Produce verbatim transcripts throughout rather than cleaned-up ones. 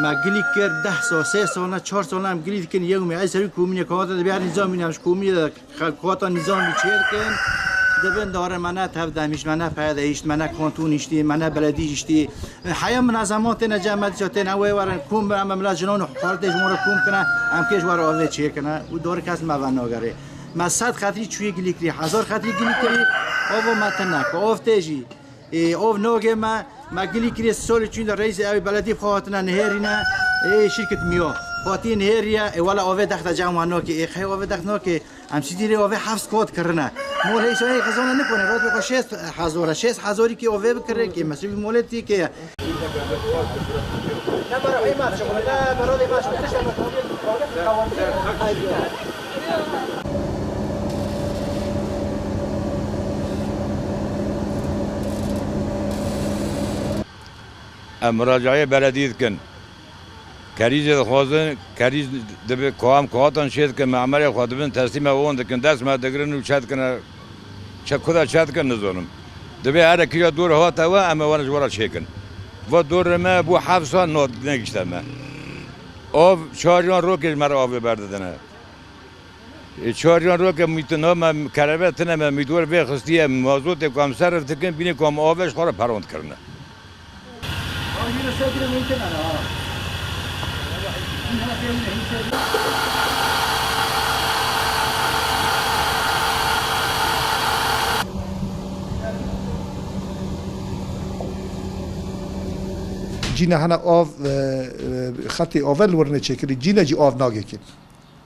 Gilî kir deh sal, sê sal ne, çar sal ne em gilî dikin, yewmê ey serî komînê kawata de biyar nîzamî ne, em ji komînê de Xelk hata nîzamî çêdikin, dibin dare me ne tevdemîş, me ne peyedehîşt, me ne kantûn hiştî, me ne beledî hiştî. Heya minezeman têne cem me dîsa têne wê werin kom bin, em mila jinan û xwaritê ji wan re kom kine, em kê ji we re avê çêkine û dor kes me venagerê. Me sed xetrî çûyê gilî kirî, hezar xetrî gilî kirî, ava me tine, ku av tê jî. Ê, ov nogê me, me gilî kirê solê çûn de reîsê ew beledî bi xwe hatine nihêrîne, ê, şirket miyo. Hatî nihêriye, ê, wele ovê dexte cem wan nokê, ê, qey ovê dext nokê, em sîdî rê ovê heft kot kirine. Mol heyşa ê xizana nikone, rotê xwe şêst hezor e, şêst hezorî kê ovê bikire, kê mesûlî molê tî kê ye. Em muracayê beledî dikin. Kerîzê dixwazin, kerîz dibe, koam koatan çê dikin, me emelê xwe dibin, teslîme wan dikin, dest me digirin û çe dikine, çe kuda çe dikin nizanim. Dibê here kîja dor hate we, em ê wan ji we re çêkin. Va dorê me bû heft sal not negişte me. Av çar yan rokê ji me re avê berdidine. Ê, çar yan roke mîtina me kerebe tine me mîtwar vê xistiye mazotê ku em serif dikin, bînê ku em avê ji xwe re perwand kirine. Cîne hene av, e, e, xetê ave li wir neçêkirî, cîne jî av nagêkin.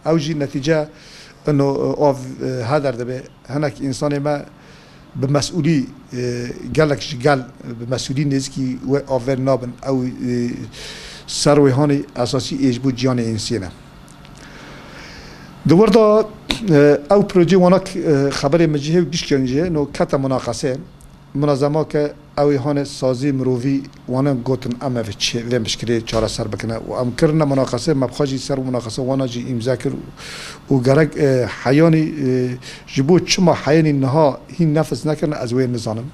Ew jî netîce ino, e, av, e, heder dibe. Hinek însanê me bi mesûlî, e, gelek ji gel bi mesûlî nêzîkî wê avê nabin. Ew, e, ser wê hanê esasî ê ji bo ciyanê însiyê ne. Di wir de, e, ew proje wanak, e, xeberê min jî hê û gişkên jî no kete munaqese. Munazema ke ew ê hane sazî mirovî wane gotin, em ev çi, vê mişkilê çareser bikine û em kirine munaqese, me bi xwe jî ser munaqese wana jî îmze kir û, û gerek, e, heyanî, e, ji bo çima heyanî niha hîn nefis nekirine, ez wê nizanim.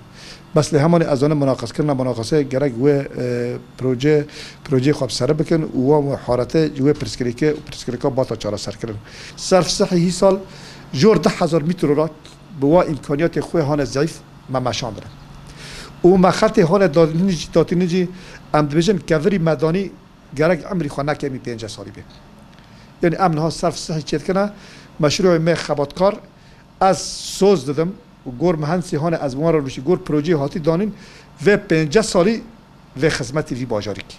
Bes lê hemanî ez zanim munaqes kirine munaqese gerek wê, e, proje, projeyê xwe bi sere bikin û wan wê harete ji wê pirsgirêke û pirsgirêka bata çareser kirin. Serf sihî hî sal jor deh hezar mîtro re bi wa îmkaniyatê xwe hane zeyf me meşandine. Û me xetê hale dadinî jî, datînî jî em dibêjin kevirî me danî gerek emrî xwe nekemî pênceh salî bê. Yanî em niha serf sihî çêdikine, meşrûyê me xebatkar, ez soz didim û gor mihendisî hane ez wan re rûşî gor projeyê hatî danîn, vê pênceh salî vê xizmetî vî bajarî kî.